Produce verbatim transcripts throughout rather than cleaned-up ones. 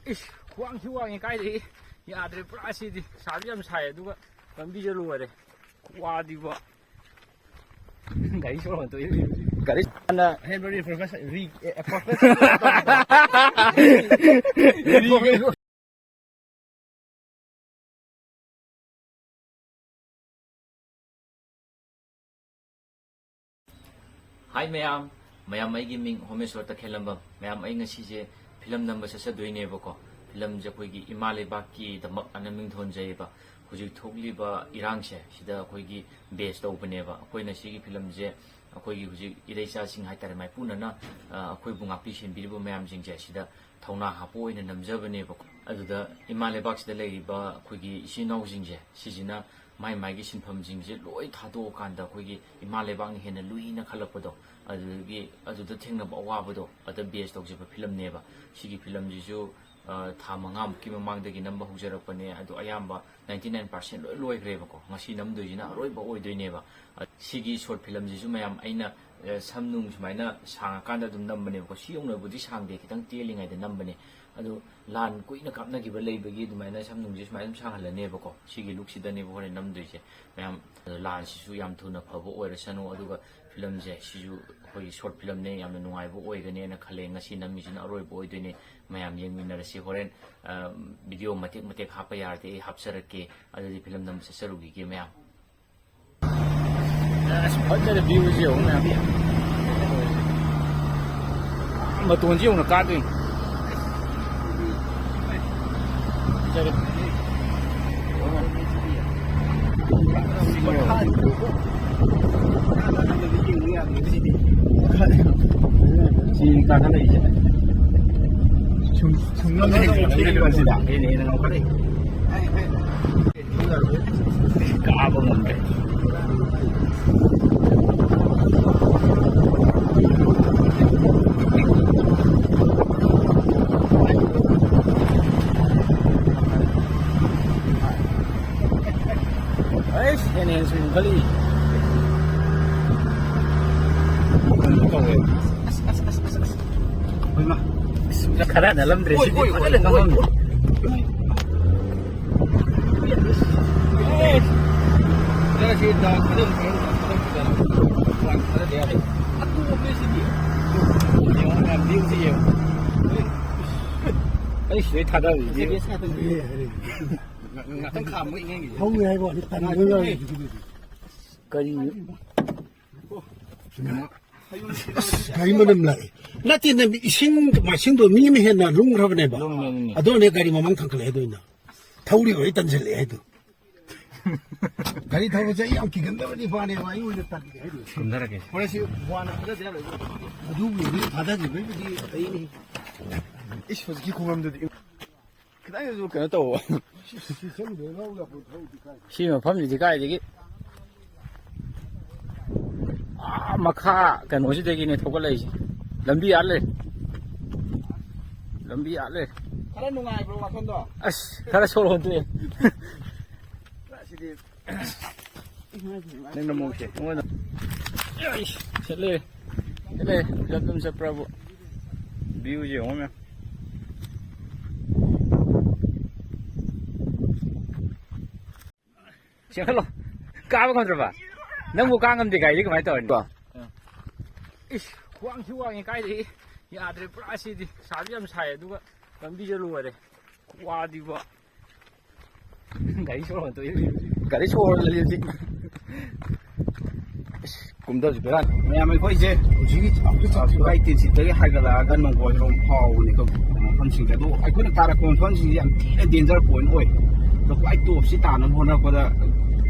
ꯏꯁ, ꯈꯨꯋꯥꯡ ꯊꯤ ꯋꯥꯡꯉꯦ ꯀꯥꯏꯗꯒꯤ꯫ ꯌꯥꯗ꯭ꯔꯦ ꯄꯨꯔꯥ ꯁꯤꯗꯤ꯫ ꯁꯥꯁꯨ ꯌꯥꯝ ꯁꯥꯏ, ꯑꯗꯨꯒ ꯂꯝꯕꯤꯁꯦ ꯂꯣꯏꯔꯦ꯫ ꯋꯥꯗꯤꯕ꯫ ꯒꯥꯔꯤ ꯁꯣꯔ ꯍꯣꯟꯗꯣꯛꯏ꯫ ꯒꯥꯔꯤ ꯍꯥꯟꯅ ꯍꯦꯟ ꯕ꯭ꯔꯦꯛ ꯔꯤ-, ꯑꯦ, ꯑꯦ, ꯄ꯭ꯔꯣꯐꯦꯁ-, ꯔꯤ-, ꯍꯥꯏ ꯃꯌꯥꯝ, ꯃꯌꯥꯝ ꯑꯩꯒꯤ ꯃꯤꯡ ꯍꯣꯃꯦꯁꯣꯔ ꯇꯈꯦꯜꯂꯝꯕꯝ꯫ ꯃꯌꯥꯝ ꯑꯩ ꯉꯁꯤꯁꯦ ꯐꯤꯂꯝ ꯅꯝꯕ ꯆꯠꯆꯗꯣꯏꯅꯦꯕꯀꯣ꯫ ꯐꯤꯂꯝꯁꯦ ꯑꯩꯈꯣꯏꯒꯤ ꯏꯃꯥ ꯂꯩꯕꯥꯛꯀꯤꯗꯃꯛ ꯑꯅ ꯃꯤꯡꯊꯣꯟꯖꯩꯑꯕ꯫ ꯍꯧꯖꯤꯛ ꯊꯣꯛꯂꯤꯕ ꯏꯔꯥꯡꯁꯦ ꯁꯤꯗ ꯑꯩꯈꯣꯏꯒꯤ ꯕꯦꯁ ꯇꯧꯕꯅꯦꯕ꯫ ꯑꯩꯈꯣꯏꯅ ꯁꯤꯒꯤ ꯐꯤꯂꯝꯁꯦ ꯑꯩꯈꯣꯏꯒꯤ ꯍꯧꯖꯤꯛ ꯏꯔꯩꯆꯥꯁꯤꯡ ꯍꯥꯏꯇꯥꯔꯦ, ꯃꯥꯏꯄꯨꯅꯅ, ꯑ, ꯑꯩꯈꯣꯏꯕꯨ ꯉꯥꯛꯄꯤ ꯁꯦꯟꯕꯤꯔꯤꯕ ꯃꯌꯥꯝꯁꯤꯡꯁꯦ ꯁꯤꯗ ꯊꯧꯅꯥ ꯍꯥꯞꯄ ꯑꯣꯏꯅ ꯅꯝꯖꯕꯅꯦꯕꯀꯣ꯫ ꯑꯗꯨꯗ ꯏꯃꯥ ꯂꯩꯕꯥꯛꯁꯤꯗ ꯂꯩꯔꯤꯕ ꯑꯩꯈꯣꯏꯒꯤ ꯏꯆꯤꯟ ꯏꯅꯥꯎꯁꯤꯡꯁꯦ ꯁꯤꯁꯤꯅ ꯃꯥꯏ ꯃꯥꯏꯒꯤ ꯁꯤꯟꯐꯝꯁꯤꯡꯁꯦ ꯂꯣꯏ ꯊꯥꯗꯣꯛꯑꯀꯥꯟꯗ ꯑꯩꯈꯣꯏꯒꯤ ꯏꯃꯥ ꯂꯩꯕꯥꯛꯅ ꯍꯦꯟꯅ ꯂꯨꯏꯅ ꯈꯜꯂꯛꯄꯗꯣ, ꯑꯗꯨꯗꯒꯤ ꯑꯗꯨꯗ ꯊꯦꯡꯅꯕ ꯑꯋꯥꯕꯗꯣ ꯑꯗ ꯕꯦꯁ ꯇꯧꯖꯕ ꯐꯤꯂꯝꯅꯦꯕ꯫ ꯁꯤꯒꯤ ꯐꯤꯂꯝꯁꯤꯁꯨ, ꯑ, ꯊꯥ ꯃꯉꯥꯃꯨꯛꯀꯤ ꯃꯃꯥꯡꯗꯒꯤ ꯅꯝꯕ ꯍꯧꯖꯔꯛꯄꯅꯦ꯫ ꯑꯗꯣ ꯑꯌꯥꯝꯕ ninety nine percent ꯂꯣꯏ ꯂꯣꯏꯈ꯭ꯔꯦꯕꯀꯣ꯫ ꯉꯁꯤ ꯅꯝꯗꯣꯏꯁꯤꯅ ꯑꯔꯣꯏꯕ ꯑꯣꯏꯗꯣꯏꯅꯦꯕ꯫ ꯑ, ꯁꯤꯒꯤ ꯁꯣꯔꯠ ꯐꯤꯂꯝꯁꯤꯁꯨ ꯃꯌꯥꯝ ꯑꯩꯅ, ꯑ, ꯁꯝ ꯅꯨꯡ ꯁꯨꯃꯥꯏꯅ ꯁꯥꯡꯉꯀꯥꯟꯗ ꯑꯗꯨꯝ ꯅꯝꯕꯅꯦꯕꯀꯣ꯫ ꯁꯤ ꯌꯧꯅꯕꯨꯗꯤ ꯁꯥꯡꯗꯦ, ꯈꯤꯇꯪ ꯇꯦꯜꯂꯤꯉꯩꯗ ꯅꯝꯕꯅꯦ꯫ ꯑꯗꯣ ꯂꯥꯟ ꯀꯨꯏꯅ ꯀꯥꯞꯅꯈꯤꯕ ꯂꯩꯕꯒꯤ ꯑꯗꯨꯃꯥꯏꯅ ꯁꯝ ꯅꯨꯡꯁꯦ ꯁꯨꯃꯥꯏꯅ ꯑꯗꯨꯝ ꯁꯥꯡꯍꯜꯂꯅꯦꯕꯀꯣ꯫ ꯁꯤꯒꯤ ꯂꯨꯛꯁꯤꯗꯅꯦꯕ ꯍꯣꯔꯦꯟ ꯅꯝꯗꯣꯏꯁꯦ꯫ ꯃꯌꯥꯝ, ꯑꯗꯣ ꯂꯥꯟꯁꯤꯁꯨ ꯌꯥꯝ ꯊꯨꯅ ꯐꯕ ꯑꯣꯏꯔꯁꯅꯨ, ꯑꯗꯨꯒ ꯐꯤꯂꯝꯁꯦ ꯁꯤꯁꯨ ꯑꯩꯈꯣꯏꯒꯤ ꯁꯣꯔꯠ ꯐꯤꯂꯝꯅꯦ, ꯌꯥꯝꯅ ꯅꯨꯡꯉꯥꯏꯕ ꯑꯣꯏꯒꯅꯦꯅ ꯈꯜꯂꯦ꯫ ꯉꯁꯤ ꯅꯝꯃꯤꯁꯤꯅ ꯑꯔꯣꯏꯕ ꯑꯣꯏꯗꯣꯏꯅꯦ꯫ ꯃꯌꯥꯝ ꯌꯦꯡꯃꯤꯟꯅꯔꯁꯤ꯫ ꯍꯣꯔꯦꯟ, ꯑ, ꯚꯤꯗꯤꯑꯣ ꯃꯇꯦꯛ ꯃꯇꯦꯛ ꯍꯥꯞꯄ ꯌꯥꯔꯗꯤ ꯑꯩ ꯍꯥꯞꯆꯔꯛꯀꯦ꯫ ꯑꯗꯨꯗꯤ ꯐꯤꯂꯝ ꯅꯝꯕ ꯆꯠꯆꯔꯨꯈꯤꯒꯦ ꯃꯌꯥꯝ꯫ ꯑꯁ, ꯐꯖꯔꯦ ꯚ꯭ꯌꯨꯁꯦ ꯌꯦꯡꯉꯨ ꯃꯌꯥꯝ꯫ ꯃꯇꯣꯟꯁꯤ ꯌꯧꯅ ꯀꯥꯗꯣꯏꯅꯤ꯫ ꯐꯖꯔꯦ꯫ ꯁꯤ ꯀꯥꯈꯠꯂꯛꯏꯁꯦ꯫ ꯁꯨꯝ, ꯁꯨꯝ ꯉꯝꯗ꯭ꯔꯦ꯫ ꯁꯤꯗ ꯍꯦꯟꯅ ꯍꯦꯟꯅ ꯉꯝꯈꯠꯂꯛꯏ꯫ ꯀꯥꯕ ꯉꯝꯗ꯭ꯔꯦ꯫ ꯑꯩꯁ, ꯍꯦꯟꯅ ꯍꯦꯟꯅ ꯁꯨꯝ ꯏꯟꯈꯠꯂꯛꯏ꯫ ꯀꯩꯅꯣ ꯇꯧꯋꯦ꯫ ꯑꯁ, ꯑꯁ, ꯑꯁ, ꯑꯁ, ꯑꯁ꯫ ꯍꯣꯏꯃꯥ꯫ ꯑꯁ, ꯈꯔ ꯅꯠꯂꯝꯗ꯭ꯔꯦ, ꯁꯤꯗꯤ ꯐꯖꯅ ꯅꯝꯃꯝꯃꯦ꯫ ꯁꯤ ꯗꯥꯎ ꯈꯔ ꯐꯔꯝꯗꯧ, ꯈꯔ ꯐꯖꯔꯝꯗꯧ꯫ ꯋꯥꯟ ꯊꯥꯗꯗ ꯌꯥꯔꯣꯏ꯫ ꯑꯇꯣꯞꯄꯁꯤꯗꯤ ꯌꯦꯡꯉꯣ, ꯃꯌꯥꯝ ꯚ꯭ꯌꯨꯁꯤ ꯌꯦꯡꯉꯣ꯫ ꯑꯩ ꯁꯤꯗꯩ ꯊꯥꯗꯕꯁꯤꯗꯤ꯫ ꯉꯥꯛ-, ꯉꯥꯛꯇꯪ ꯈꯥꯝꯃꯒ ꯏꯪꯍꯟꯈꯤꯁꯦ꯫ ꯍꯧꯔꯦ ꯍꯥꯏꯕ ꯋꯥꯅꯤ, ꯇꯟꯕ ꯌꯥꯎꯔꯤ꯫ ꯀꯔꯤ? ꯑꯁ, ꯒꯥꯔꯤ ꯃꯅꯝ ꯂꯥꯛꯑꯦ꯫ ꯅꯠꯇꯦ, ꯅꯪ ꯏꯁꯤꯡ ꯃꯥꯏꯁꯤꯡꯗꯣ ꯃꯤ ꯑꯃ ꯍꯦꯟꯅ ꯂꯨꯝꯈ꯭ꯔꯕꯅꯦꯕ꯫ ꯂꯨꯝꯃꯦ, ꯂꯨꯝꯃꯦ꯫ ꯑꯗꯨꯅꯦ ꯒꯥꯔꯤ ꯃꯃꯥꯡ ꯊꯥꯡꯀꯠꯂꯛꯑꯦ꯫ ꯑꯗꯨ ꯑꯩꯅ ꯊꯧꯔꯤꯕ ꯑꯩ ꯇꯟꯁꯤꯜꯂꯛꯑꯦ ꯍꯥꯏꯗꯣ꯫ ꯒꯥꯔꯤ ꯊꯧꯕꯁꯦ ꯑꯩ ꯌꯥꯝ ꯀꯤꯒꯟꯗꯕ ꯅꯤꯄꯥꯅꯦꯕ, ꯑꯩ ꯑꯣꯏꯅ ꯇꯜꯂꯦ ꯍꯥꯏꯗꯣ꯫ ꯀꯨꯝꯊꯔꯒꯦ꯫ ꯍꯣꯔꯦꯟ ꯁꯤ ꯋꯥꯅ ꯊꯥꯗꯗ ꯌꯥꯔꯣꯏ꯫ ꯑꯗꯨꯕꯨꯗꯤ ꯊꯥꯗꯈꯤꯕꯒꯤꯗꯤ ꯑꯇꯩꯅꯤ꯫ ꯏꯁ, ꯍꯧꯖꯤꯛꯀꯤ ꯈꯨꯃꯝꯗꯨꯗꯤ ꯈꯤꯇꯪꯁꯨ ꯀꯩꯅꯣ ꯇꯧꯕ꯫ ꯁꯤ, ꯁꯤ ꯆꯪꯗ꯭ꯔꯦ, ꯂꯧ ꯂꯥꯛꯄ ꯊꯧꯗꯤ ꯀꯥꯏ꯫ ꯁꯤ ꯃꯐꯝꯁꯤꯗꯤ ꯀꯥꯏꯗꯒꯤ? ꯑꯥ, ꯃꯈꯥ ꯀꯩꯅꯣꯁꯤꯗꯒꯤꯅꯦ ꯊꯧꯒꯠꯂꯛꯏꯁꯦ꯫ ꯂꯝꯕꯤ ꯑꯥ ꯂꯩ꯫ ꯂꯝꯕꯤ ꯑꯥ ꯂꯩ꯫ ꯈꯔ ꯅꯨꯡꯉꯥꯏꯕ꯭ꯔꯣ ꯋꯥꯈꯜꯗꯣ? ꯑꯁ, ꯈꯔ ꯁꯣꯔ ꯍꯣꯟꯗꯣꯛꯑꯦ꯫ ꯑꯁꯤꯗꯤ ꯅꯪꯅ ꯃꯣꯛꯁꯦ, ꯅꯉꯣꯟꯗ꯫ ꯑꯩꯁ, ꯁꯤꯠꯂꯦ, ꯁꯤꯠꯂꯦ, ꯖꯞ ꯖꯨꯝ ꯆꯠꯄ꯭ꯔꯕꯨ꯫ ꯚ꯭ꯌꯨꯁꯦ ꯌꯦꯡꯉꯣ ꯃꯌꯥꯝ꯫ ꯆꯦꯟꯈꯠꯂꯣ꯫ ꯀꯥꯕ ꯉꯝꯗ꯭ꯔꯕ? ꯅꯪꯕꯨ ꯀꯥ ꯉꯝꯗꯦ ꯒꯥꯔꯤꯗꯤ ꯀꯃꯥꯏꯅ ꯇꯧꯔꯅꯤ? ꯀꯣ? ꯏꯁ, ꯈ꯭ꯋꯥꯡꯁꯨ ꯋꯥꯡꯉꯤ ꯀꯥꯏꯗꯒꯤ꯫ ꯌꯥꯗ꯭ꯔꯦ ꯄꯨꯔꯥ ꯁꯤꯗꯤ꯫ ꯁꯥꯁꯨ ꯌꯥꯝ ꯁꯥꯏ, ꯑꯗꯨꯒ ꯂꯝꯕꯤꯁꯦ ꯂꯣꯏꯔꯦ꯫ ꯋꯥꯗꯤꯕꯣ꯫ ꯒꯥꯔꯤ ꯁꯣꯔ ꯍꯣꯟꯗꯣꯛꯏ꯫ ꯒꯥꯔꯤ ꯁꯣꯔ ꯍꯣꯜꯂꯤ ꯍꯧꯖꯤꯛ꯫ ꯑꯁ, ꯀꯨꯝꯗꯕꯁꯨ ꯕꯦꯔꯥꯅꯤ꯫ ꯃꯌꯥꯝ ꯑꯩꯈꯣꯏꯁꯦ ꯍꯧꯖꯤꯛꯀꯤ ꯆꯥꯛꯇ ꯆꯥꯛ ꯁꯤꯒꯥꯏ ꯇꯦꯟꯁꯤꯠꯇꯒꯤ ꯍꯥꯏꯒꯠꯂꯛꯑꯒ ꯅꯣꯡꯄꯣꯛ ꯍꯦꯔꯣꯝ ꯐꯥꯎꯕꯅꯤꯀꯣ, ꯃꯐꯝꯁꯤꯡꯁꯦ꯫ ꯑꯗꯣ ꯑꯩꯈꯣꯏꯅ ꯀꯥꯔꯛꯄ ꯃꯐꯝꯁꯤꯡꯁꯦ ꯌꯥꯝ ꯊꯤꯅ danger point ꯑꯣꯏ꯫ ꯑꯗꯣ ꯈ꯭ꯋꯥꯏ topꯁꯤ ꯇꯥꯅꯕ ꯍꯣꯠꯅꯔꯛꯄꯗ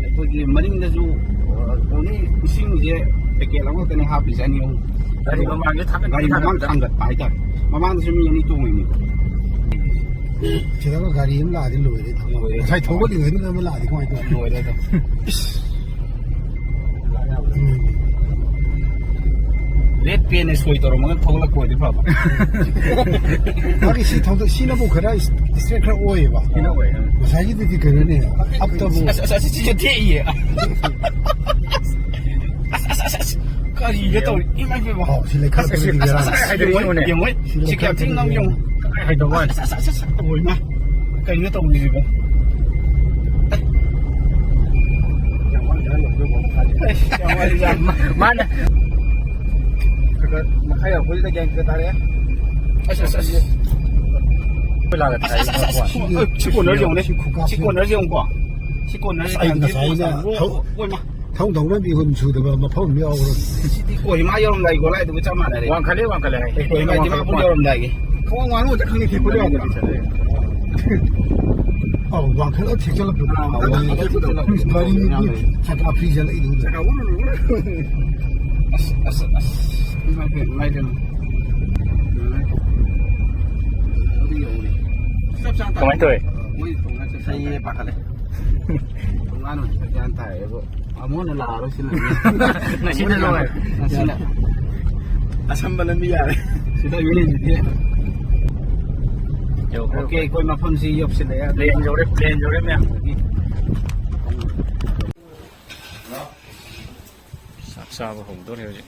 ꯑꯩꯈꯣꯏꯒꯤ ꯃꯅꯤꯡꯗꯁꯨ, ꯑ, only ꯏꯁꯤꯡꯁꯦ packet ꯑꯃꯈꯛꯇꯅꯦ ꯍꯥꯞꯄꯤꯁꯦ, ꯑꯅꯤ ꯑꯍꯨꯝ꯫ ꯒꯥꯔꯤ ꯃꯃꯥꯡꯁꯦ ꯊꯥꯡꯒꯠ-, ꯒꯥꯔꯤ ꯃꯃꯥꯡ ꯊꯥꯡꯒꯠꯄ꯫ ꯊꯥꯡꯒꯠꯄ ꯍꯥꯏꯇꯥꯔꯦ꯫ ꯃꯃꯥꯡꯗꯁꯨ ꯃꯤ ꯑꯅꯤ ꯇꯣꯡꯉꯤꯅꯤ꯫ ꯁꯤꯗꯒ ꯒꯥꯔꯤ ꯑꯃ ꯂꯥꯛꯑꯗꯤ ꯂꯣꯏꯔꯦ ꯊꯕꯛ꯫ ꯂꯣꯏꯔꯦ꯫ ꯉꯁꯥꯏ ꯊꯧꯒꯠꯂꯤꯉꯩꯗꯨꯗ ꯑꯃ ꯂꯥꯛꯑꯗꯤ ꯀꯃꯥꯏꯅ ꯇꯧꯅꯤ? ꯂꯣꯏꯔꯦ ꯑꯗꯨꯝ꯫ ꯏꯁ꯫ ꯎꯝ꯫ Red penꯅ ꯁꯣꯏ ꯇꯧꯔꯝꯃꯒ ꯊꯧꯒꯠꯂꯛꯄ ꯑꯣꯏꯗꯤ ꯐꯕ꯫ ꯃꯥꯒꯤ ꯁꯤ ꯊꯧꯗꯣꯛ-, ꯁꯤꯅꯕꯨ ꯈꯔ straight ꯈꯔ ꯑꯣꯏꯌꯦꯕ꯫ ꯁꯤꯅ ꯑꯣꯏ, ꯑ꯫ ꯉꯁꯥꯏꯒꯤꯗꯨꯗꯤ ꯀꯩꯅꯣꯅꯦ, upꯇꯕꯨ꯫ ꯑꯁ, ꯑꯁ, ꯑꯁ, ꯁꯤꯁꯨ ꯊꯦꯛꯏꯌꯦ꯫ ꯑꯁ, ꯑꯁ, ꯑꯁ, ꯑꯁ꯫ ꯀꯔꯤꯒ ꯇꯧꯔꯤ? ꯏꯃꯥ, ꯏꯃꯥ, ꯏꯃꯥ꯫ ꯑꯣ, ꯁꯤ ꯂꯩꯈꯥ ꯑꯁ, ꯑꯁ, ꯑꯁ, ꯑꯁ, ꯍꯥꯏꯗꯣꯛꯏ, ꯌꯦꯡꯉꯨꯅꯦ, ꯌꯦꯡꯉꯨꯅꯦ꯫ ꯁꯤ ꯀꯌꯥꯝ ꯊꯤꯅ ꯉꯥꯡ ꯌꯦꯡꯉꯨ꯫ ꯀꯃꯥꯏ ꯍꯥꯏꯗꯧ ꯃꯥꯜꯂꯤ? ꯑꯁ, ꯑꯁ, ꯑꯁ, ꯑꯁ, ꯑꯣꯏ ꯃꯥ꯫ ꯀꯩꯅꯣ ꯇꯧꯔꯤꯁꯤꯕꯣ? ꯑꯦ꯫ ꯑꯁ, ꯌꯥꯝ ꯋꯥꯠꯂꯤ, ꯌꯥꯝ ꯋꯥꯠꯂꯤ꯫ ꯃꯥꯅ ꯈꯔ ꯈꯔ ꯃꯈꯥ ꯌꯧꯔꯛꯄꯁꯤꯗ ꯒ꯭ꯌꯥꯟ ꯈꯔ ꯇꯥꯔꯛꯑꯦ꯫ ꯑꯁ, ꯑꯁ, ꯑꯁ꯫ ꯑꯩꯈꯣꯏ ꯂꯥꯛꯑꯒ ꯑꯁ, ꯑꯁ, ꯑꯁ, ꯑꯁ꯫ ꯊꯥꯏ꯫ ꯑꯦ, ꯁꯤ ꯀꯣꯟꯅꯔꯁꯤ ꯌꯦꯡꯉꯨꯅꯦ꯫ ꯁꯤ ꯈꯨꯀꯥꯞꯁꯤ꯫ ꯁꯤ ꯀꯣꯟꯅꯔꯁꯤ ꯌꯦꯡꯉꯨꯀꯣ꯫ ꯁꯤ ꯀꯣꯟꯅꯔꯁꯤ ꯑꯁ, ꯑꯩ ꯌꯥꯝ ꯉꯁꯥꯏꯅ ꯊꯤꯅ ꯊꯧ-, ꯑꯣꯏ ꯃꯥ꯫ ꯊꯧ ꯊꯧꯅꯕꯤ ꯍꯨꯟ ꯁꯨꯗꯕ ꯃꯐꯝ ꯑꯃ ꯌꯥꯎꯈ꯭ꯔꯦ꯫ ꯁꯤꯗꯤ ꯀꯣꯍꯤꯃꯥ ꯌꯧꯔꯝꯗꯥꯏ ꯒꯣꯂꯥꯏꯗꯨꯒ ꯆꯞ ꯃꯥꯟꯅꯔꯦ꯫ ꯋꯥꯡꯈꯠꯂꯦ, ꯋꯥꯡꯈꯠꯂꯦ, ꯍꯥꯏ꯫ ꯀꯣꯍꯤꯃꯥ ꯗꯤꯃꯥꯄꯨꯔ ꯌꯧꯔꯝꯗꯥꯏꯒꯤ꯫ ꯈꯣꯡ ꯋꯥꯡꯅ ꯆꯠꯈ꯭ꯔꯅꯤ, ꯊꯦꯛꯄꯗ ꯌꯥꯎꯗ꯭ꯔꯗꯤ ꯆꯠꯂꯦ꯫ ꯑꯧ, ꯋꯥꯡꯈꯠꯂ ꯊꯦꯛꯆꯜꯂꯛꯄꯗꯣ꯫ ꯑꯥ, ꯋꯥꯡꯈꯠꯂ ꯊꯦꯛꯆꯜꯂꯛꯄꯗꯣ꯫ ꯒꯥꯔꯤꯒꯤ ꯆꯀꯥ ꯐ꯭ꯔꯤ ꯆꯠꯂꯛꯏꯗꯨꯕꯨ꯫ ꯆꯀꯥ ꯎꯔꯨ ꯎꯔꯨ꯫ ꯑꯁ, ꯑꯁ, ꯑꯁ꯫ ꯏꯃꯥꯏ ꯄꯦꯝꯃ, ꯏꯃꯥꯏ ꯄꯦꯝꯃ꯫ ꯆꯞ ꯆꯥꯅ ꯀꯃꯥꯏꯅ ꯇꯧꯋꯤ? ꯃꯣꯏ ꯊꯣꯡꯅ ꯆꯞ ꯆꯥꯅ ꯑꯩ ꯄꯥꯈꯠꯂꯦ꯫ ꯊꯣꯡꯒꯥꯟ ꯑꯣꯏꯅ ꯒ꯭ꯌꯥꯟ ꯇꯥꯏꯌꯦꯕꯨ꯫ ꯑꯃꯨꯛ ꯍꯟꯅ ꯂꯥꯛꯑꯔꯣꯏ ꯁꯤꯅ꯫ ꯉꯁꯤꯅ ꯂꯣꯏꯔꯦ꯫ ꯉꯁꯤꯅ꯫ ꯑꯁꯝꯕ ꯂꯝꯕꯤ ꯌꯥꯔꯦ꯫ ꯁꯤꯗ ꯌꯨꯝꯁꯤꯗꯤ꯫ ꯌꯧꯈ꯭ꯔꯦ, ꯑꯣꯀꯦ, ꯌꯧꯈ꯭ꯔꯦ꯫ ꯑꯩꯈꯣꯏ ꯃꯐꯝꯁꯤ ꯌꯧꯁꯤꯜꯂꯛꯑꯦ꯫ ꯄ꯭ꯂꯦꯟ ꯌꯧꯔꯦ, ꯄ꯭ꯂꯦꯟ ꯌꯧꯔꯦ ꯃꯌꯥꯝ꯫ ꯆꯥꯛ ꯆꯥꯕ ꯍꯧꯗꯣꯔꯦ ꯍꯧꯖꯤꯛ꯫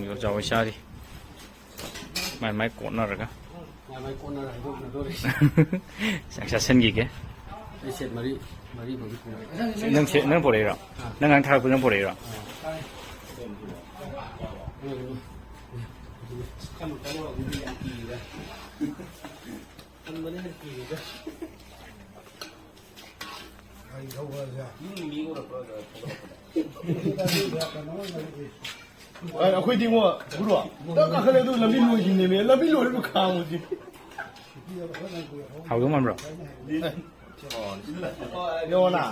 ꯌꯣꯡꯆꯥꯛ ꯍꯣꯏ ꯆꯥꯔꯤ꯫ ꯃꯥꯏ ꯃꯥꯏ ꯀꯣꯠꯅꯔꯒ꯫ ꯃꯥꯏ ꯃꯥꯏ ꯀꯣꯟꯅꯔ ꯍꯩꯗꯣꯛꯅꯗꯣꯔꯤ꯫ ꯆꯥꯛ ꯆꯥꯁꯟꯈꯤꯒꯦ꯫ ꯑꯩ ꯁꯦꯠ ꯃꯔꯤ, ꯃꯔꯤ ꯐꯥꯎꯗꯤ ꯄꯨꯔꯦ꯫ ꯅꯪ ꯁꯦꯠ ꯅꯪ ꯄꯨꯔꯛꯏꯔꯣ? ꯑꯥ꯫ ꯅꯪ ꯉꯔꯥꯡ ꯊꯥꯔꯛꯄꯗꯣ ꯅꯪ ꯄꯨꯔꯛꯏꯔꯣ? ꯑꯥ꯫ ꯈꯟꯕꯅ ꯍꯦꯟꯅ ꯀꯤꯔꯦꯗ꯫ ꯒꯥꯔꯤ ꯊꯧꯕꯁꯦ꯫ ꯃꯤ ꯎꯔꯛꯄ꯭ꯔꯣ? ꯑꯦ, ꯑꯩꯈꯣꯏꯗꯤ ꯏꯉꯣ, ꯒꯨꯔꯨ, ꯇꯛ ꯀꯥꯈꯠꯂꯦ, ꯑꯗꯨ ꯂꯝꯕꯤ ꯂꯣꯏꯈꯤꯅꯦꯃꯦ꯫ ꯂꯝꯕꯤ ꯂꯣꯏꯔꯤꯕ ꯈꯥꯡꯉꯨꯁꯤ꯫ ꯍꯥꯎꯗꯧ ꯃꯥꯟꯕ꯭ꯔꯣ? ꯌꯦꯡꯉꯣꯅ꯫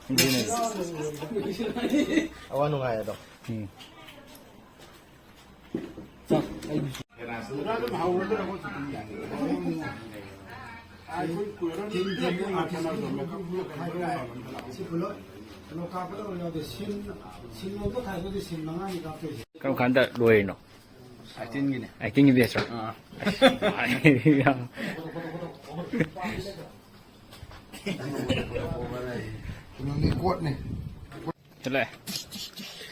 ꯑꯗꯨꯅꯦ꯫ ꯑꯋꯥ ꯅꯨꯡꯉꯥꯏ ꯑꯗꯣ꯫ ꯎꯝ꯫ ꯀꯔꯝ ꯀꯥꯟꯗ ꯂꯣꯏꯔꯤꯅꯣ? ꯑꯦꯛꯇꯤꯡꯒꯤꯅꯦ꯫ ꯑꯦꯛꯇꯤꯡꯒꯤ ꯕꯦꯁꯔꯣ? ꯑꯥ꯫ ꯑꯁ, ꯀꯩꯅꯣꯅꯤ, ꯀꯣꯠꯅꯤ꯫ ꯆꯠꯂꯦ꯫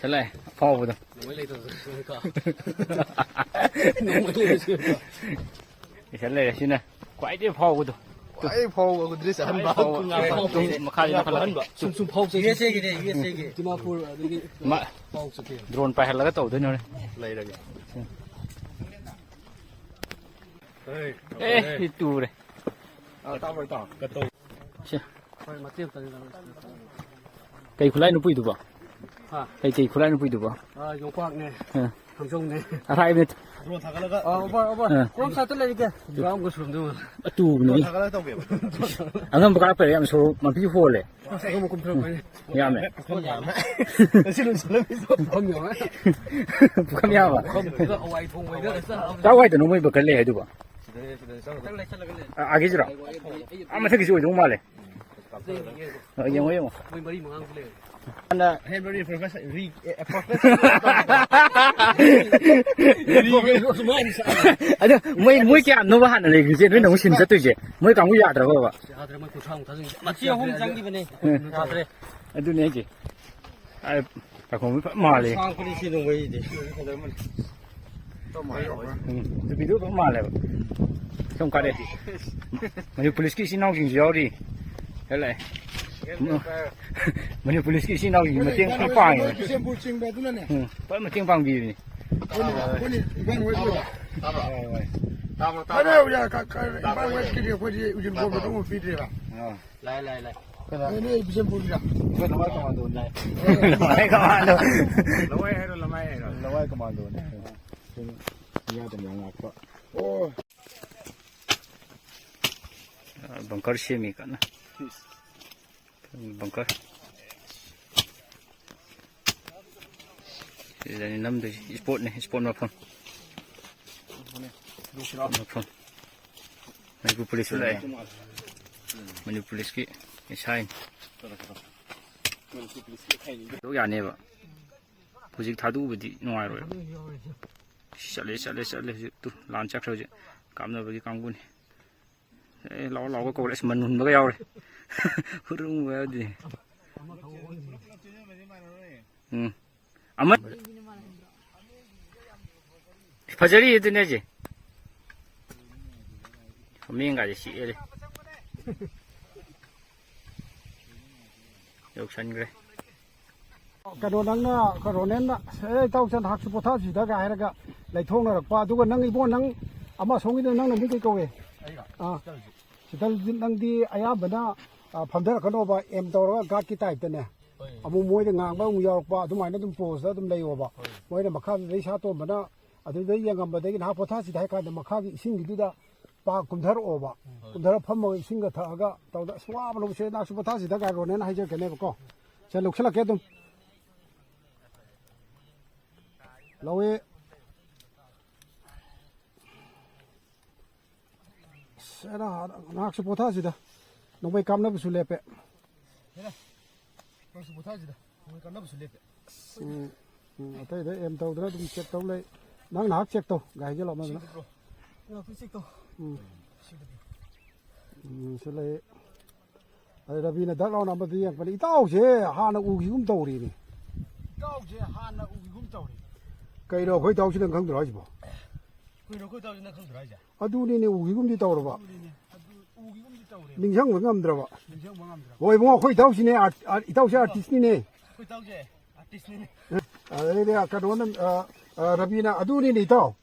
ꯆꯠꯂꯦ, ꯑꯐꯥꯎꯕꯗꯣ꯫ ꯅꯣꯡꯃꯩ ꯂꯩꯇꯕꯁꯨ ꯀꯣ꯫ ꯅꯣꯡꯃꯩ ꯂꯩꯇꯕꯁꯨ ꯀꯣ꯫ ꯏꯁꯟ ꯂꯩꯔꯦ, ꯁꯤꯅ ꯈ꯭ꯋꯥꯏꯗꯒꯤ ꯑꯐꯥꯎꯕꯗꯣ꯫ ꯈ꯭ꯋꯥꯏ ꯐꯥꯎꯕ ꯗ꯭ꯔꯦꯁ ꯑꯍꯟꯕ꯫ ꯑꯐꯥꯎꯕ ꯉꯥꯛꯇ꯫ ꯃꯈꯥꯗ ꯂꯧꯈꯠꯂꯛꯑꯣ꯫ ꯁꯨꯝ, ꯁꯨꯝ ꯐꯥꯎ ꯆꯠꯈꯤ꯫ USA ꯒꯤꯅꯦ, USA ꯒꯤ꯫ ꯗꯤꯃꯥꯄꯨꯔ ꯑꯗꯒꯤ ꯃꯥ ꯐꯥꯎ ꯆꯠꯈꯤ꯫ ꯗ꯭ꯔꯣꯟ ꯄꯥꯏꯍꯜꯂꯒ ꯇꯧꯗꯣꯏꯅꯣꯅꯦ꯫ ꯂꯩꯔꯒꯦ꯫ ꯑꯦ, ꯁꯤ ꯇꯨꯔꯦ꯫ ꯑꯥ, ꯇꯥꯕ꯭ꯔꯣ, ꯏꯇꯥꯎ? ꯁꯦ꯫ ꯍꯣꯏ, ꯃꯇꯦꯛ ꯑꯝꯇꯪ ꯂꯧꯔꯁꯤ꯫ ꯀꯩ ꯈꯨꯠꯂꯥꯏꯅꯣ ꯄꯨꯏꯗꯨꯕꯣ? ꯍꯥ? ꯀꯩ, ꯀꯩ ꯈꯨꯠꯂꯥꯏꯅꯣ ꯄꯨꯏꯗꯨꯕꯣ? ꯑꯥ, ꯌꯣꯝꯄꯥꯛꯅꯦ꯫ ꯑꯥ꯫ ꯊꯥꯡꯖꯧꯅꯦ꯫ ꯑꯔꯥꯏꯕꯅꯦ꯫ ꯗ꯭ꯔꯣꯟ ꯊꯥꯒꯠꯂꯒ꯫ ꯑꯥ, ꯑꯣꯕꯔ, ꯑꯣꯕꯔ꯫ ꯑꯥ꯫ ꯀ꯭ꯔꯣꯞ ꯁꯥꯠꯇ ꯂꯩꯔꯤꯒꯦ꯫ ꯒ꯭ꯔꯥꯎꯟꯒ ꯁꯨꯔꯝꯗꯧ ꯃꯥꯜꯂꯦ꯫ ꯑꯇꯨꯕꯅꯤ꯫ ꯗ꯭ꯔꯣꯟ ꯊꯥꯒꯠꯂꯒ ꯇꯧꯒꯦꯕ꯫ ꯑꯉꯝꯕ ꯀꯥꯔꯛꯄ ꯌꯥꯝ ꯁꯣꯔꯣꯛ ꯂꯝꯕꯤ ꯍꯣꯜꯂꯦ꯫ ꯑꯁ, ꯑꯗꯨꯝ ꯀꯨꯝꯊꯔꯛꯄꯅꯦ꯫ ꯌꯥꯝꯃꯦ꯫ ꯄꯨꯈꯝ ꯌꯥꯝꯃꯦ꯫ ꯉꯁꯤ ꯂꯣꯏꯁꯤꯜꯂꯝꯃꯤꯁꯦ꯫ ꯄꯨꯈꯝ ꯌꯥꯝꯃꯦ꯫ ꯄꯨꯈꯝ ꯌꯥꯝꯃꯦ꯫ ꯄꯨꯈꯝꯗꯨꯗ ꯍꯋꯥꯏ ꯊꯣꯡꯕꯩꯗ ꯆꯥꯕꯗ꯫ ꯀꯥꯏꯋꯥꯏꯗꯅꯣ ꯃꯣꯏ ꯕꯪꯀꯔ ꯂꯩ ꯍꯥꯏꯗꯨꯕꯣ? ꯁꯤꯗ, ꯁꯤꯗ ꯆꯪꯉꯒ꯫ ꯈꯤꯇꯪ ꯂꯩꯁꯜꯂꯒꯦ꯫ ꯑꯥ, ꯑꯥꯒꯤꯁꯤꯔꯣ? ꯑꯥ, ꯃꯊꯛꯀꯤꯁꯤ ꯑꯣꯏꯗꯧ ꯃꯥꯜꯂꯦ꯫ ꯑꯥ, ꯌꯦꯡꯉꯣ, ꯌꯦꯡꯉꯣ꯫ ꯃꯣꯏ ꯃꯔꯤ ꯃꯉꯥꯃꯨꯛ ꯂꯩꯔꯦ꯫ ꯍꯥꯟꯅ ꯍꯦꯟꯕ ꯔꯤꯐ꯭ꯔꯦꯁ ꯔꯤ-, ꯑꯦ, ꯑꯦ, ꯑꯗꯣ ꯃꯣꯏ, ꯃꯣꯏ ꯀꯌꯥꯅꯣꯕ ꯍꯥꯟꯅ ꯂꯩꯈ꯭ꯔꯤꯁꯦ? ꯅꯣꯏꯅ ꯑꯃꯨꯛ ꯁꯤꯟ ꯆꯠꯇꯣꯏꯁꯦ? ꯃꯣꯏ ꯀꯥꯡꯕꯨ ꯌꯥꯗ꯭ꯔꯕꯕ? ꯌꯥꯗ꯭ꯔꯦ, ꯃꯣꯏ ꯀꯨꯟꯊ꯭ꯔꯥꯃꯨꯛ ꯊꯥꯖꯤꯟꯈꯤ꯫ ꯃꯆꯤ ꯑꯍꯨꯝ ꯆꯪꯈꯤꯕꯅꯦ꯫ ꯎꯝ꯫ ꯌꯥꯗ꯭ꯔꯦ꯫ ꯑꯗꯨꯅꯦ ꯍꯥꯏꯁꯦ꯫ ꯑ, ꯄꯥꯈꯣꯡꯕ ꯐꯖ ꯃꯥꯜꯂꯦ꯫ ꯁꯥꯡꯕꯅꯤ ꯁꯤ ꯅꯣꯡꯃꯩꯗꯤ꯫ ꯎꯝ, ꯅꯨꯄꯤꯗꯨ ꯐꯖ ꯃꯥꯜꯂꯦꯕ꯫ ꯁꯣꯝ ꯀꯥꯔꯦ꯫ ꯃꯅꯤꯄꯨꯔ ꯄꯨꯂꯤꯁꯀꯤ ꯏꯆꯤꯟ ꯏꯅꯥꯎꯁꯤꯡꯁꯨ ꯌꯥꯎꯔꯤ꯫ ꯍꯦꯜꯂꯛꯑꯦ꯫ ꯃꯅꯤꯄꯨꯔ ꯄꯨꯂꯤꯁꯀꯤ ꯏꯆꯤꯟ ꯏꯅꯥꯎꯁꯤꯡ ꯃꯇꯦꯡ ꯐꯖ ꯄꯥꯡꯉꯦ꯫ ꯕꯤꯁꯦꯝꯄꯨꯔ ꯆꯤꯡꯕ ꯑꯗꯨꯅꯅꯦ꯫ ꯎꯝ, ꯐꯖ ꯃꯇꯦꯡ ꯄꯥꯡꯕꯤꯕꯅꯤ꯫ ꯑꯩꯈꯣꯏꯅ, ꯑꯩꯈꯣꯏꯅ ꯏꯝꯐꯥꯜ ꯋꯦꯁ ꯑꯣꯏꯕ꯫ ꯇꯥꯕ꯭ꯔꯣ? ꯍꯣꯏ, ꯍꯣꯏ꯫ ꯇꯥꯕ꯭ꯔꯣ, ꯇꯥꯕ꯭ꯔꯣ? ꯐꯔꯦ, ꯌꯥ, ꯀ-, ꯀ-, ꯏꯝꯐꯥꯜ ꯋꯦꯁꯀꯤꯗꯤ ꯑꯩꯈꯣꯏꯗꯤ ꯎꯖꯤꯟ ꯀꯣꯝꯗ ꯑꯗꯨꯝ ꯄꯤꯗ꯭ꯔꯦꯕ꯫ ꯑꯥ꯫ ꯂꯥꯏ, ꯂꯥꯏ, ꯂꯥꯏ꯫ ꯀꯅꯥ? ꯑꯦ, ꯅꯣꯏ ꯕꯤꯁꯦꯝꯄꯨꯔꯒꯤꯔ? ꯑꯩꯈꯣꯏ ꯂꯋꯥꯏ ꯀꯃꯥꯟꯗꯣꯅꯦ꯫ ꯂꯋꯥꯏ ꯀꯃꯥꯟꯗꯣ꯫ ꯂꯋꯥꯏ ꯍꯥꯏꯔꯣ, ꯂꯃꯥꯏ ꯍꯥꯏꯔꯣ? ꯂꯋꯥꯏ ꯀꯃꯥꯟꯗꯣꯅꯦ꯫ ꯑꯩꯈꯣꯏ ꯃꯤꯌꯥꯗꯅꯤ ꯌꯥꯝ ꯂꯥꯛꯄ꯫ ꯑꯣ꯫ ꯕꯪꯀꯔ ꯁꯦꯝꯃꯤ ꯀꯟꯅ꯫ ꯕꯪꯀꯔ꯫ ꯁꯤꯗꯅꯤ ꯅꯝꯗꯣꯏꯁꯤ꯫ ꯏꯁꯄꯣꯠꯅꯤ, ꯏꯁꯄꯣꯠ ꯃꯐꯝ꯫ ꯃꯐꯝ꯫ ꯃꯅꯤꯄꯨꯔ ꯄꯨꯂꯤꯁꯁꯨ ꯂꯥꯛꯑꯦ꯫ ꯃꯅꯤꯄꯨꯔ ꯄꯨꯂꯤꯁꯀꯤ ꯏꯁꯥꯏꯅꯤ꯫ ꯊꯥꯗꯣꯛ ꯌꯥꯅꯦꯕ꯫ ꯍꯧꯖꯤꯛ ꯊꯥꯗꯣꯛꯎꯕꯗꯤ ꯅꯨꯡꯉꯥꯏꯔꯣꯏꯕ꯫ ꯆꯠꯂꯦ, ꯆꯠꯂꯦ, ꯆꯠꯂꯦ꯫ ꯍꯧꯖꯤꯛ ꯇꯨ, ꯂꯥꯟ ꯆꯠꯈ꯭ꯔꯦ ꯍꯧꯖꯤꯛ꯫ ꯀꯥꯞꯅꯕꯒꯤ ꯀꯥꯡꯕꯨꯅꯤ꯫ ꯑꯦ, ꯂꯥꯎ, ꯂꯥꯎꯒ ꯀꯧꯔꯦ꯫ ꯑꯁ, ꯃꯟ ꯍꯨꯟꯕꯒ ꯌꯥꯎꯔꯦ꯫ ꯍꯨꯔꯨꯝꯕ ꯌꯥꯎꯗꯦ꯫ ꯎꯝ꯫ ꯑꯃ ꯐꯖꯔꯤ ꯑꯗꯨꯅꯦ ꯍꯥꯏꯁꯦ꯫ ꯍꯥꯃꯦꯡꯒꯥꯁꯦ ꯆꯤꯛꯑꯦ꯫ ꯌꯧꯁꯟꯈ꯭ꯔꯦ꯫ ꯀꯩꯅꯣ, ꯅꯪꯅ, ꯀꯩꯅꯣꯅꯦꯅ, "ꯑꯦ, ꯏꯇꯥꯎ, ꯆꯟ ꯍꯥꯛꯁꯨ ꯄꯣꯊꯥꯁꯤꯗ"ꯒ ꯍꯥꯏꯔꯒ ꯂꯩꯊꯣꯛꯅꯔꯛꯄ꯫ ꯑꯗꯨꯒ ꯅꯪ, ꯏꯕꯣ, ꯅꯪ ꯑꯃ ꯑꯁꯣꯝꯒꯤꯗꯣ ꯅꯪ ꯅꯃꯤꯡ ꯀꯩ ꯀꯧꯋꯦ? ꯑꯩꯔꯣ? ꯑꯥ꯫ ꯁꯤꯇꯜꯖꯤꯠ꯫ ꯁꯤꯇꯜꯖꯤꯠ, ꯅꯪꯗꯤ ꯑꯌꯥꯝꯕꯅ, ꯑ, ꯐꯝꯊꯔꯛꯀꯅꯣꯕ, ꯑꯦꯝ ꯇꯧꯔꯒ ꯒꯥꯔꯗꯀꯤ ꯇꯥꯏꯞꯇꯅꯦ꯫ ꯍꯣꯏ꯫ ꯑꯃꯨꯛ ꯃꯣꯏꯗ ꯉꯥꯡꯕ ꯑꯃꯨꯛ ꯌꯥꯎꯔꯛꯄ, ꯑꯗꯨꯃꯥꯏꯅ ꯑꯗꯨꯝ ꯄꯣꯁꯇ ꯑꯗꯨꯝ ꯂꯩꯌꯣꯕ꯫ ꯍꯣꯏ꯫ ꯃꯣꯏꯅ ꯃꯈꯥꯗ ꯏꯁꯥ ꯇꯣꯝꯕꯅ ꯑꯗꯨꯗ ꯌꯦꯡꯉꯝꯕꯗꯒꯤ ꯅꯍꯥꯛ ꯄꯣꯊꯥꯁꯤꯗ ꯍꯥꯏ ꯀꯥꯟꯗ ꯃꯈꯥꯒꯤ ꯏꯁꯤꯡꯒꯤꯗꯨꯗ ꯄꯥꯛ ꯀꯨꯝꯊꯔꯛꯑꯣꯕ꯫ ꯍꯣꯏ꯫ ꯀꯨꯝꯊꯔ ꯐꯝꯃꯒ ꯏꯁꯤꯡꯒ ꯊꯛꯑꯒ ꯇꯧꯗ, "ꯑꯁ, ꯋꯥꯕ ꯂꯧꯕꯁꯦ, ꯅꯍꯥꯛꯁꯨ ꯄꯣꯊꯥꯁꯤꯗ"ꯒ ꯔꯣꯅꯦꯅ ꯍꯥꯏꯖꯔꯛꯀꯅꯦꯕꯀꯣ꯫ ꯁꯦ, ꯂꯧꯁꯤꯜꯂꯛꯀꯦ ꯑꯗꯨꯝ꯫ ꯂꯧꯋꯦ꯫ ꯑꯁ, ꯑꯦꯔꯥ, ꯉꯥꯏꯍꯥꯛꯁꯨ ꯄꯣꯊꯥꯁꯤꯗ꯫ ꯅꯣꯡꯃꯩ ꯀꯥꯞꯅꯕꯁꯨ ꯂꯦꯞꯄꯦ꯫ ꯍꯦꯔꯥ, ꯉꯥꯏꯍꯥꯛꯁꯨ ꯄꯣꯊꯥꯁꯤꯗ꯫ ꯅꯣꯡꯃꯩ ꯀꯥꯞꯅꯕꯁꯨ ꯂꯦꯞꯄꯦ꯫ ꯎꯝ, ꯎꯝ, ꯑꯇꯩꯗ ꯑꯦꯝ ꯇꯧꯗꯅ ꯑꯗꯨꯝ ꯆꯦꯛ ꯇꯧ ꯂꯩ꯫ ꯅꯪ ꯉꯥꯏꯍꯥꯛ ꯆꯦꯛ ꯇꯧ, ꯒꯥꯔꯤꯁꯦ ꯂꯥꯎꯅꯗꯅ꯫ ꯁꯤꯗ ꯕ꯭ꯔꯣ꯫ ꯉꯥꯏꯍꯥꯛꯇꯪ ꯆꯦꯛ ꯇꯧ꯫ ꯎꯝ꯫ ꯁꯤꯗ ꯕ꯭ꯔꯣ꯫ ꯎꯝ, ꯁꯤ ꯂꯩ꯫ ꯑꯗꯩ ꯔꯕꯤꯅ ꯗꯛ ꯂꯥꯎꯅ ꯑꯃꯗ ꯌꯦꯡꯉꯛꯄꯅꯤ, "ꯏꯇꯥꯎꯁꯦ ꯍꯥꯟꯅ ꯎꯈꯤꯒꯨꯝ ꯇꯧꯔꯤꯅꯦ"꯫ ꯏꯇꯥꯎꯁꯦ ꯍꯥꯟꯅ ꯎꯈꯤꯒꯨꯝ ꯇꯧꯔꯦ꯫ ꯀꯩꯅꯣ, ꯑꯩꯈꯣꯏ ꯏꯇꯥꯎꯁꯤ ꯅꯪ ꯈꯪꯗ꯭ꯔꯣ ꯍꯥꯏꯁꯤꯕꯣ? ꯀꯩꯅꯣ, ꯑꯩꯈꯣꯏ ꯏꯇꯥꯎꯁꯤ ꯅꯪ ꯈꯪꯗ꯭ꯔꯣ ꯍꯥꯏꯁꯦ? ꯑꯗꯨꯅꯤꯅꯦ, ꯎꯈꯤꯒꯨꯝꯗꯤ ꯇꯧꯔꯕ꯫ ꯑꯗꯨꯅꯤꯅꯦ, ꯑꯗꯨ ꯎꯈꯤꯒꯨꯝꯗꯤ ꯇꯧꯔꯦ꯫ ꯅꯤꯡꯁꯤꯡꯕ ꯉꯝꯗ꯭ꯔꯕ꯫ ꯅꯤꯡꯁꯤꯡꯕ ꯉꯝꯗ꯭ꯔꯕ꯫ ꯍꯣꯏ, ꯏꯕꯨꯡꯉꯣ, ꯑꯩꯈꯣꯏ ꯏꯇꯥꯎꯁꯤꯅꯦ, ꯑꯥꯔꯠ-, ꯑꯥꯔꯠ-, ꯏꯇꯥꯎꯁꯦ ꯑꯥꯔꯇꯤꯁꯅꯤꯅꯦ꯫ ꯑꯩꯈꯣꯏ ꯏꯇꯥꯎꯁꯦ ꯑꯥꯔꯇꯤꯁꯅꯤꯅꯦ꯫ ꯑꯗꯩꯗꯤ ꯀꯩꯅꯣꯅ, ꯑ, ꯑ, ꯔꯕꯤꯅ, "ꯑꯗꯨꯅꯤꯅꯦ, ꯏꯇꯥꯎ꯫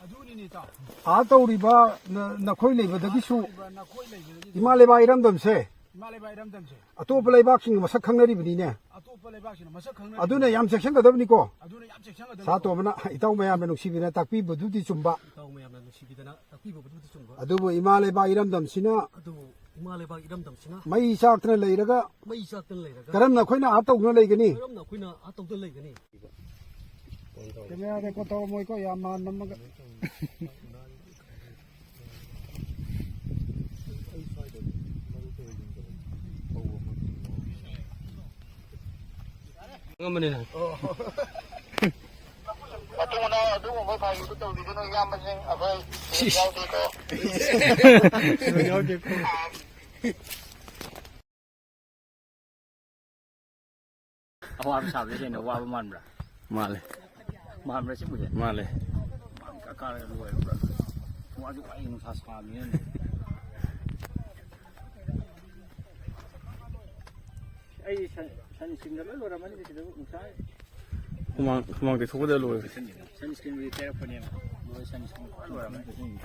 ꯑꯗꯨꯅꯤꯅꯦ, ꯏꯇꯥꯎ꯫ ꯑꯥ ꯇꯧꯔꯤꯕ ꯅ-, ꯅꯈꯣꯏ ꯂꯩꯕꯗꯒꯤꯁꯨ ꯅꯈꯣꯏ ꯂꯩꯕꯗꯒꯤ ꯏꯃꯥ ꯂꯩꯕꯥꯛ ꯏꯔꯝꯗꯝꯁꯦ ꯏꯃꯥ ꯂꯩꯕꯥꯛ ꯏꯔꯝꯗꯝꯁꯦ ꯑꯇꯣꯞꯄ ꯂꯩꯕꯥꯛꯁꯤꯡꯅ ꯃꯁꯛ ꯈꯪꯅꯔꯤꯕꯅꯤꯅꯦ꯫ ꯑꯇꯣꯞꯄ ꯂꯩꯕꯥꯛꯁꯤꯡꯅ ꯃꯁꯛ ꯈꯪꯅꯔꯤꯕꯅꯤ꯫ ꯑꯗꯨꯅ ꯌꯥꯝ ꯆꯦꯛꯁꯤꯟꯒꯗꯕꯅꯤꯀꯣ"꯫ ꯑꯗꯨꯅ ꯌꯥꯝ ꯆꯦꯛꯁꯤꯟꯒꯗꯕꯅꯤꯀꯣ꯫ ꯁꯥ ꯇꯣꯝꯕꯅ ꯏꯇꯥꯎ ꯃꯌꯥꯝꯅ ꯅꯨꯡꯁꯤꯕꯤꯅ ꯇꯥꯛꯄꯤꯕꯗꯨꯗꯤ ꯆꯨꯝꯕ꯫ ꯏꯇꯥꯎ ꯃꯌꯥꯝꯅ ꯅꯨꯡꯁꯤꯕꯤꯗꯅ ꯇꯥꯛꯄꯤꯕꯕꯨꯗꯤ ꯆꯨꯝꯕ꯫ ꯑꯗꯨꯕꯨ ꯏꯃꯥ ꯂꯩꯕꯥꯛ ꯏꯔꯝꯗꯝꯁꯤꯅ ꯑꯗꯨꯕꯨ ꯏꯃꯥ ꯂꯩꯕꯥꯛ ꯏꯔꯝꯗꯝꯁꯤꯅ ꯃꯩ ꯆꯥꯛꯇꯅ ꯂꯩꯔꯒ ꯃꯩ ꯆꯥꯛꯇꯅ ꯂꯩꯔꯒ ꯀꯔꯝꯅ ꯑꯩꯈꯣꯏꯅ ꯑꯥ ꯇꯧꯗꯨꯅ ꯂꯩꯒꯅꯤ? ꯀꯔꯝꯅ ꯑꯩꯈꯣꯏꯅ ꯑꯥ ꯇꯧꯗꯨꯅ ꯂꯩꯒꯅꯤ? ꯀꯦꯃꯦꯔꯥꯗ ꯀꯣ ꯇꯧꯔꯝꯃꯣꯏꯀꯣ, ꯌꯥꯝ ꯃꯥꯟ ꯅꯝꯃꯒ꯫ ꯉꯝꯕꯅꯤꯅ꯫ ꯃꯇꯨꯡ ꯃꯅꯥꯎ ꯑꯗꯨꯒꯨꯝꯕ ꯐꯥꯒꯤꯗꯨ ꯇꯧꯕꯤꯒꯅꯨ, ꯏꯌꯥꯝꯕꯁꯤꯡ, ꯑꯩꯈꯣꯏ ꯌꯥꯎꯗꯦꯀꯣ꯫ ꯌꯥꯎꯗꯦꯀꯣ꯫ ꯋꯥꯕ ꯁꯥꯕꯁꯦ ꯍꯦꯟꯅ ꯋꯥꯕ ꯃꯥꯟꯕ꯭ꯔꯥ? ꯃꯥꯜꯂꯦ꯫ ꯃꯥꯟꯕ꯭ꯔꯥ ꯁꯤꯕꯨꯁꯦ? ꯃꯥꯜꯂꯦ꯫ ꯃꯥꯟ ꯀꯥ ꯀꯥꯔꯒ ꯂꯣꯏꯔꯕ꯭ꯔꯥ? ꯋꯥꯁꯨ ꯋꯥꯏ, ꯅꯨꯡꯁꯥ ꯁꯥꯕꯅꯤꯅꯅꯦ꯫ ꯑꯩ ꯁꯟ, ꯁꯟ ꯁ꯭ꯀ꯭ꯔꯤꯟꯗ ꯂꯣꯏ ꯂꯣꯏꯔꯝꯃꯅꯤ ꯁꯤꯗꯕꯨ ꯅꯨꯡꯁꯥ꯫ ꯍꯨꯃꯥꯡ, ꯍꯨꯃꯥꯡ ꯇꯩꯊꯣꯛꯄꯗ ꯂꯣꯏꯔꯦ꯫ ꯁꯟ ꯁ꯭ꯀ꯭ꯔꯤꯟꯕꯨꯗꯤ ꯇꯩꯔꯛꯄꯅꯦꯕ꯫ ꯂꯣꯏ ꯁꯟ ꯁ꯭ꯀ꯭ꯔꯤꯟ ꯂꯣꯏ ꯂꯣꯏꯔꯝꯃꯅꯤ꯫